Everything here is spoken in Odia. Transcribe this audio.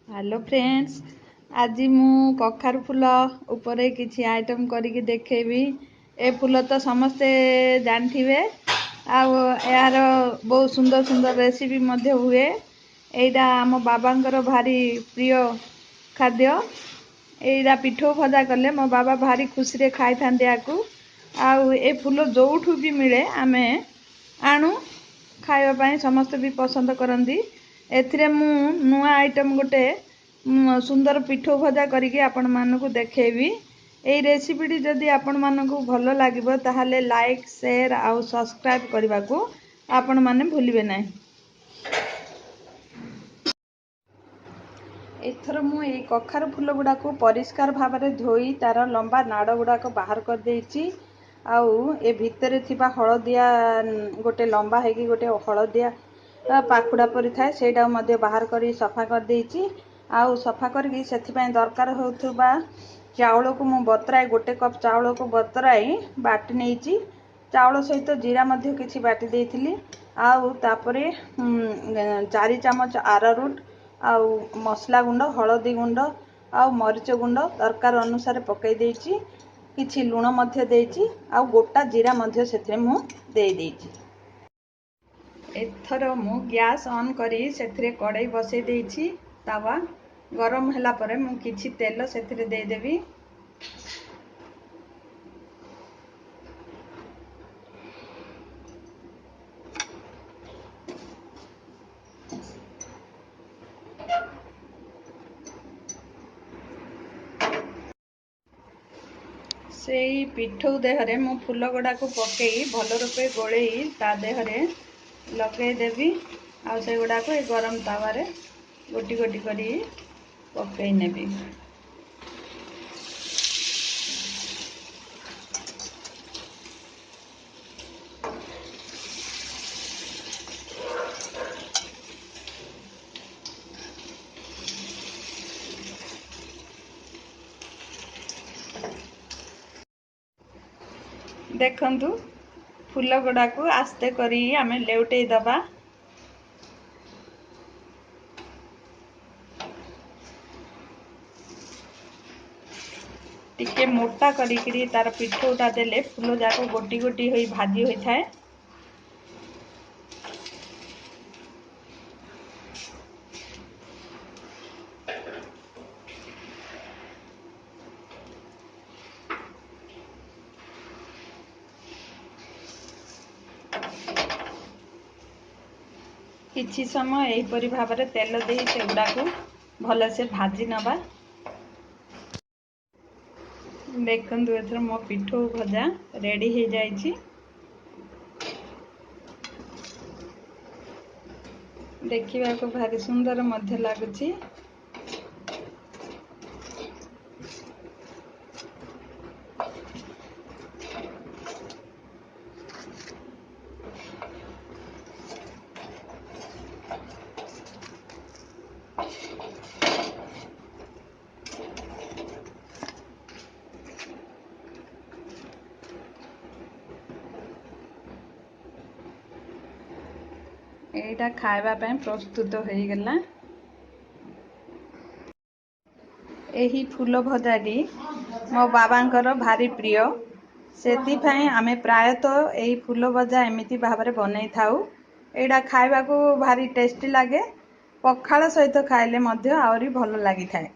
ହ୍ୟାଲୋ ଫ୍ରେଣ୍ଡସ୍, ଆଜି ମୁଁ କଖାରୁ ଫୁଲ ଉପରେ କିଛି ଆଇଟମ୍ କରିକି ଦେଖେଇବି। ଏ ଫୁଲ ତ ସମସ୍ତେ ଜାଣିଥିବେ, ଆଉ ଏହାର ବହୁତ ସୁନ୍ଦର ସୁନ୍ଦର ରେସିପି ମଧ୍ୟ ହୁଏ। ଏଇଟା ଆମ ବାବାଙ୍କର ଭାରି ପ୍ରିୟ ଖାଦ୍ୟ। ଏଇଟା ପିଠଉ ଭଜା କଲେ ମୋ ବାବା ଭାରି ଖୁସିରେ ଖାଇଥାନ୍ତି ୟାକୁ। ଆଉ ଏ ଫୁଲ ଯେଉଁଠୁ ବି ମିଳେ ଆମେ ଆଣୁ ଖାଇବା ପାଇଁ, ସମସ୍ତେ ବି ପସନ୍ଦ କରନ୍ତି। ଏଥିରେ ମୁଁ ନୂଆ ଆଇଟମ୍ ଗୋଟେ ସୁନ୍ଦର ପିଠଉ ଭଜା କରିକି ଆପଣମାନଙ୍କୁ ଦେଖେଇବି। ଏଇ ରେସିପିଟି ଯଦି ଆପଣମାନଙ୍କୁ ଭଲ ଲାଗିବ, ତାହେଲେ ଲାଇକ୍, ସେୟାର ଆଉ ସବସ୍କ୍ରାଇବ୍ କରିବାକୁ ଆପଣମାନେ ଭୁଲିବେ ନାହିଁ। ଏଥର ମୁଁ ଏଇ କଖାରୁ ଫୁଲ ଗୁଡ଼ାକୁ ପରିଷ୍କାର ଭାବରେ ଧୋଇ ତାର ଲମ୍ବା ନାଡ଼ ଗୁଡ଼ାକ ବାହାର କରିଦେଇଛି। ଆଉ ଏ ଭିତରେ ଥିବା ହଳଦିଆ ଗୋଟେ ଲମ୍ବା ହେଇକି ଗୋଟେ ହଳଦିଆ ପାଖୁଡ଼ା ପରି ଥାଏ, ସେଇଟାକୁ ମଧ୍ୟ ବାହାର କରି ସଫା କରିଦେଇଛି। ଆଉ ସଫା କରିକି ସେଥିପାଇଁ ଦରକାର ହେଉଥିବା ଚାଉଳକୁ ମୁଁ ବତୁରାଇ, ଗୋଟେ କପ୍ ଚାଉଳକୁ ବତୁରାଇ ବାଟି ନେଇଛି। ଚାଉଳ ସହିତ ଜିରା ମଧ୍ୟ କିଛି ବାଟି ଦେଇଥିଲି। ଆଉ ତାପରେ 4 ଚାମଚ ଆରାରୁଟ ଆଉ ମସଲା ଗୁଣ୍ଡ, ହଳଦୀ ଗୁଣ୍ଡ ଆଉ ମରିଚ ଗୁଣ୍ଡ ଦରକାର ଅନୁସାରେ ପକାଇ ଦେଇଛି। କିଛି ଲୁଣ ମଧ୍ୟ ଦେଇଛି ଆଉ ଗୋଟା ଜିରା ମଧ୍ୟ ସେଥିରେ ମୁଁ ଦେଇଦେଇଛି। ଏଥର ମୁଁ ଗ୍ୟାସ୍ ଅନ୍ କରି ସେଥିରେ କଡ଼େଇ ବସେଇ ଦେଇଛି। ତାୱା ଗରମ ହେଲା ପରେ ମୁଁ କିଛି ତେଲ ସେଥିରେ ଦେଇଦେବି। ସେଇ ପିଠଉ ଦେହରେ ମୁଁ ଫୁଲ ଗୁଡ଼ାକୁ ପକେଇ ଭଲ ରୂପେ ଗୋଳେଇ ତା ଦେହରେ ଲଗେଇଦେବି। ଆଉ ସେଗୁଡ଼ାକୁ ଏ ଗରମ ତାୱାରେ ଗୋଟି ଗୋଟି କରି ପକେଇ ନେବି। ଦେଖନ୍ତୁ, ଫୁଲ ଗୁଡ଼ାକୁ ଆସ୍ତେ କରି ଆମେ ଲେଉଟେଇ ଦେବା। ଟିକେ ମୋଟା କରିକିରି ତାର ପିଠଉଟା ଦେଲେ ଫୁଲ ଯାକ ଗୋଟି ଗୋଟି ହୋଇ ଭାଜି ହୋଇଥାଏ। କିଛି ସମୟ ଏହିପରି ଭାବରେ ତେଲ ଦେଇ ସେଗୁଡ଼ାକୁ ଭଲସେ ଭାଜି ନେବା। ଦେଖନ୍ତୁ, ଏଥର ମୋ ପିଠଉ ଭଜା ରେଡ଼ି ହେଇଯାଇଛି। ଦେଖିବାକୁ ଭାରି ସୁନ୍ଦର ମଧ୍ୟ ଲାଗୁଛି। ଏଇଟା ଖାଇବା ପାଇଁ ପ୍ରସ୍ତୁତ ହେଇଗଲା। ଏହି ଫୁଲ ଭଜାଟି ମୋ ବାବାଙ୍କର ଭାରି ପ୍ରିୟ, ସେଥିପାଇଁ ଆମେ ପ୍ରାୟତଃ ଏହି ଫୁଲ ଭଜା ଏମିତି ଭାବରେ ବନେଇଥାଉ। ଏଇଟା ଖାଇବାକୁ ଭାରି ଟେଷ୍ଟି ଲାଗେ, ପଖାଳ ସହିତ ଖାଇଲେ ମଧ୍ୟ ଆହୁରି ଭଲ ଲାଗିଥାଏ।